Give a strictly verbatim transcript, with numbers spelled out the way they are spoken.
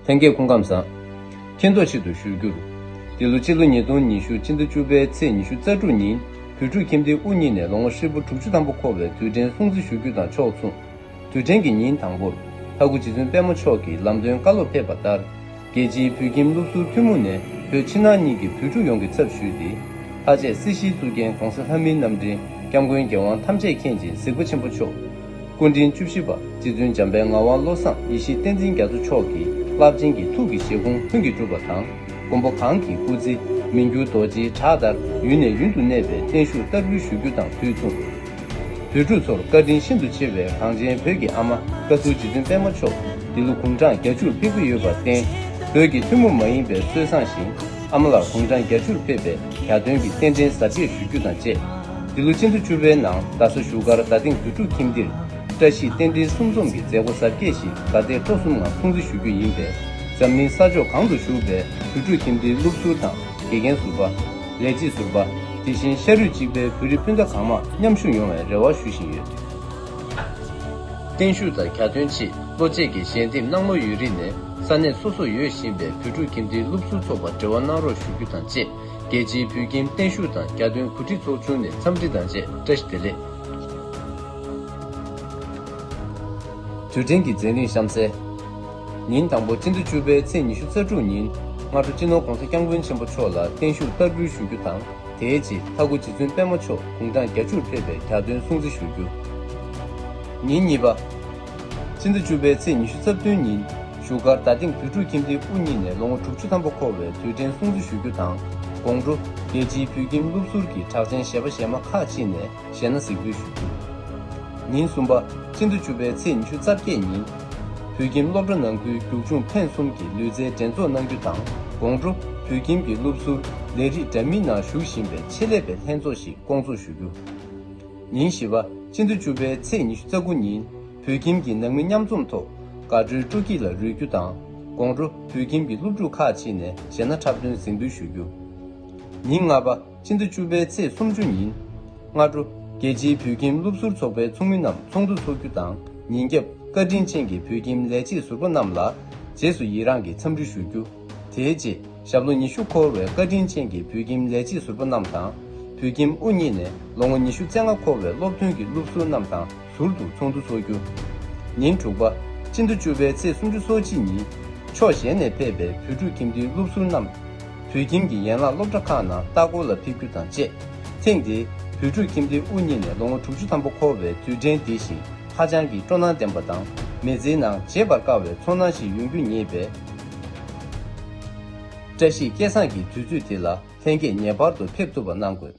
ལྷན་རྒྱས་སྐུ་ཁམས་བཟང་། མཁྱེན་རྟོགས་ཆེད་དུ་ཞུ་རྒྱུར། འདི་ལོ་སྤྱི་ལོ་ཉིས་སྟོང་ཉི་ཤུ་སྤྱི་ཟླ་བཅུ་པའི་ཚེས་ཉི་ཤུ་རྩ་དྲུག་ཉིན་བོད་ཕྲུག་ཁྱིམ་སྡེ་དབུ་བརྙེས་ནས་ལོ་ངོ་ཧྲིལ་པོ་དྲུག་ཅུ་ཐམ་པ་འཁོར་བའི་དུས་དྲན་སྲུང་བརྩི་ཞུ་རྒྱུ་དང་ཕྱོགས་མཚུངས། དུས་དྲན་གྱི་ཉིན་དང་པོར་ལྷ་སྐུ་རྗེ་བཙུན་པད་མ་མཆོག་གིས་ལམ་སྟོན་བཀའ་སློབ་ཕེབས་པ་ལྟར། རྒྱལ་སྤྱིའི་བོད་ཁྱིམ་སློབ་ཟུར་ཐུན་མོང་ནས་བོད་ཕྱི་ནང་གཉིས་ཀྱི་བོད་ཕྲུག་ཡོངས་ཀྱི་ཚབ་ཞུས་ཏེ། ལྷ་བཅས་སྲིད་ཞིའི་གཙུག་རྒྱན་གོང་ས་ལྷ་མིའི་རྣམ་འདྲེན་སྐྱབས་མགོན་རྒྱལ་དབང་ཐམས་ཅད་མཁྱེན་ཅིང་གཟིགས་པ་ཆེན་པོ་མཆོག་སྐུ་ཕྲེང་བཅུ་བཞི་པ་རྗེ་བཙུན་འཇམ་དཔལ་ངག་དབང་བློ་བཟང་ཡེ་ཤེས་བསྟན་འཛིན་རྒྱ་མཚོ་མཆོག་གི་རླབས་ཆེན་གྱི་ཐུགས་ཀྱི་བཞེད་དགོངས་ལྷུན་གྱིས་གྲུབ་པ་དང་། མགོན་པོ་གང་གི་སྐུ་ཚེ་མི་འགྱུར་རྡོ་རྗེའི་བྲག་ལྟར་ཡུན་ནས་ཡུན་དུ་གནས་པའི་བརྟན་བཞུགས་བསྟར་འབུལ་ཞུ་རྒྱུ་དང་དུས་མཚུངས། བོད་ཕྲུག་ཚོར་བཀའ་དྲིན་ཤིན་ཏུ་ཆེ་བའི་གངས་ཅན་བོད་ཀྱི་ཨ་མ་བཀའ་ཟུར་རྗེ་བཙུན་པད་མ་མཆོག་འདི་ལོ་དགུང་གྲངས་བརྒྱད་ཅུར་ཕེབས་ཀྱི་ཡོད་པར་བརྟེན། བོད་ཀྱི་ཐུན་མོང་མ་ཡིན་པའི་སྲོལ་བཟང་བཞིན་ཨ་མ་ལགས་དགུང་གྲངས་བརྒྱད་ཅུར་ཕེབས་པའི་གྱ་སྟོན་གྱི་རྟེན་འབྲེལ་གཟབ་རྒྱས་ཞུ་རྒྱུ་དང་བཅས། འདི་ལོ་སྤྱི་ཟླ་བཅུ་པའི་ནང་རྡ་ས་བཞུགས་སྒར་རྡ་སྟེང་བོད་ཕྲུག་ཁྱིམ་སྡེར་བཀྲ་ཤིས་རྟེན་འབྲེལ་གསུམ་འཛོམས་ཀྱི་མཛད་སྒོ་གཟབ་རྒྱས་ཤིག་དགའ་དད་སྤྲོ་གསུམ་ངང་སྲུང་བརྩི་ཞུ་རྒྱུ་ཡིན་པས། འཛམ་གླིང་ས་ཕྱོགས་གང་དུ་བཞུགས་པའི་བོད་ཕྲུག་ཁྱིམ་སྡེའི་སློབ་ཟུར་དང་དགེ་རྒན་ཟུར་པ། ལས་བྱེད་ཟུར་པ། དེ་བཞིན་ཤ་རུས་གཅིག་པའི་བོད་རིགས་སྤུན་ཟླ་གང་མང་མཉམ་ཞུགས་ཡོང་བའི་རེ་བ་ཞུ་བཞིན་ཡོད། བརྟན་བཞུགས་དང་གྱ་སྟོན་ཆེད་བློ་གཅིག་གིས་ཞལ་འདེབས་གནང་བློ་ཡོད་རིགས་ནས་ས་གནས་སོ་སོར་ཡོད་བཞིན་པའི་བོད་ཕྲུག་ཁྱིམ་སྡེའི་སློབ་ཟུར་ཚོགས་པར་འབྲེལ་བ་གནང་རོགས་ཞུ་རྒྱུ་དང་བཅས། རྒྱལ་སྤྱིའི་བོད་ཁྱིམ་བརྟན་བཞུགས་དང་གྱ་སྟོན་གོ་སྒྲིག་ཚོགས་ཆུང་ནས་འཚམས་འདྲི་དང་བཅས་བཀྲ་ཤིས་བདེ་ལེགས། དུས་དྲན་གྱི་འཛིན་རིམ་གཤམ་གསལ། ཉིན་དང་པོ་སྤྱི་ཟླ་བཅུ་པའི་ཚེས་ཉི་ཤུ་རྩ་དྲུག་ཉིན་སྔ་དྲོ་སྤྱི་ནོར་༸གོང་ས་༸སྐྱབས་མགོན་ཆེན་པོ་མཆོག་ལ་བརྟན་བཞུགས་བསྟར་འབུལ་ཞུ་རྒྱུ་དང་། དེའི་རྗེས་ལྷ་སྐུ་རྗེ་བཙུན་པད་མ་མཆོག་དགུང་གྲངས་བརྒྱད་ཅུར་ཕེབས་པའི་གྱ་སྟོན་སྲུང་བརྩི་ཞུ་རྒྱུ། ཉིན་གཉིས་པ། སྤྱི་ཟླ་བཅུ་པའི་ཚེས་ཉི་ཤུ་རྩ་བདུན་ཉིན་བཞུགས་སྒར་རྡ་སྟེང་བོད་ཕྲུག་ཁྱིམ་སྡེའི་དབུ་བརྙེས་ནས་ལོ་ངོ་དྲུག་ཅུ་ཐམ་པ་འཁོར་བའི་དུས་དྲན་སྲུང་བརྩི་ཞུ་རྒྱུ་དང་། དགོང་དྲོ་རྒྱལ་སྤྱིའི་བོད་ཁྱིམ་སློབ་ཟུར་གྱི་གྲགས་ཅན་གཞས་པ་གཞས་མ་ཁག་ཅིག་ནས་གཞས་སྣ་གཟིགས་འབུལ་ཞུ་རྒྱུ། ཉིན་གསུམ་པ། སྤྱི་ཟླ་བཅུ་པའི་ཚེས་ཉི་ཤུ་རྩ་བརྒྱད་ཉིན། བོད་ཁྱིམ་སློབ་གྲྭ་ནང་ཁུལ་རྒྱུག་མཆོང་འཕེན་གསུམ་གྱི་ལུས་རྩལ་འགྲན་ཚོགས་གནང་རྒྱུ་དང་། དགོང་དྲོ་བོད་ཁྱིམ་གྱི་སློབ་ཟུར་ལས་རིགས་འདྲ་མིན་ནང་ཞུགས་བཞིན་པའི་ཆེད་ལས་པའི་ལྷན་ཚོགས་ཤིག་བསྐོང་ཚོགས་ཞུ་རྒྱུ། ཉིན་བཞི་པ། སྤྱི་ཟླ་བཅུ་པའི་ཚེས་ཉི་ཤུ་རྩ་དགུ་ཉིན་བོད་ཁྱིམ་གྱི་ནང་མི་མཉམ་འཛོམས་ཐོག་དགའ་སྤྲོའི་སྤྲོ་སྐྱིད་ལ་རོལ་རྒྱུ་དང་། དགོང་དྲོ་བོད་ཁྱིམ་གྱི་སློབ་ཕྲུག་ཁག་ཅིག་ནས་གཞས་སྣ་འཁྲབ་སྟོན་གཟིགས་འབུལ་ཞུ་རྒྱུ། ཉིན་ལྔ་པ། སྤྱི་ཟླ་བཅུ་པའི་ཚེས་སུམ་ཅུ་ཉིན། སྔ་དྲོ་རྒྱལ་སྤྱིའི་བོད་ཁྱིམ་སློབ་ཟུར་ཚོགས་པའི་ཚོགས་མི་རྣམས་ཚོགས་འདུ་འཚོགས་རྒྱུ་དང་། ཉིན་རྒྱབ་བཀའ་དྲིན་ཅན་གྱི་བོད་ཁྱིམ་ལས་བྱེད་ཟུར་པ་རྣམས་ལ་རྗེས་སུ་ཡི་རངས་ཀྱི་འཚམས་འདྲི་ཞུ་རྒྱུ། དེའི་རྗེས་ཞབས་ལོ་ཉི་ཤུ་འཁོར་བའི་བཀའ་དྲིན་ཅན་གྱི་བོད་ཁྱིམ་ལས་བྱེད་ཟུར་པ་རྣམས་དང་། བོད་ཁྱིམ་དབུ་བརྙེས་ནས་ལོ་ངོ་ཉི་ཤུ་རྩ་ལྔ་འཁོར་བའི་སློབ་ཐོན་གྱི་སློབ་ཟུར་རྣམས་དང་ཟུར་དུ་ཚོགས་འདུ་འཚོགས་རྒྱུ། ཉིན་དྲུག་པ། སྤྱི་ཟླ་བཅུ་པའི་ཚེས་སུམ་ཅུ་སོ་གཅིག་ཉིན། ཕྱོགས་གཞན་ནས་ཕེབས་པའི་བོད་ཕྲུག་ཁྱིམ་སྡེའི་སློབ་ཟུར་རྣམས། བོད་ཁྱིམ་གྱི་ཡན་ལག་སློབ་གྲྭ་ཁག་ནང་ལྟ་སྐོར་ལ་ཕེབས་རྒྱུ་དང་བཅས། ཐེངས་འདིའི་བོད་ཕྲུག་ཁྱིམ་སྡེའི་དབུ་བརྙེས་ནས་ལོ་ངོ་དྲུག་ཅུ་ཐམ་པ་འཁོར་བའི་དུས་དྲན་འདི་བཞིན་ཧ་ཅང་གི་སྤྲོ་སྣང་ལྡན་པ་དང་། མི་ཚེའི་ནང་བརྗེད་པར་དཀའ་བའི་ཚོར་སྣང་ཞིག་ཡོང་རྒྱུ་ངེས་པས། བཀྲ་ཤིས་སྐལ་བཟང་གི་དུས་ཚོད་འདི་ལ་ལྷན་རྒྱས་ངེས་པར་དུ་ཕེབས་ཐུབ་པ་གནང་དགོས།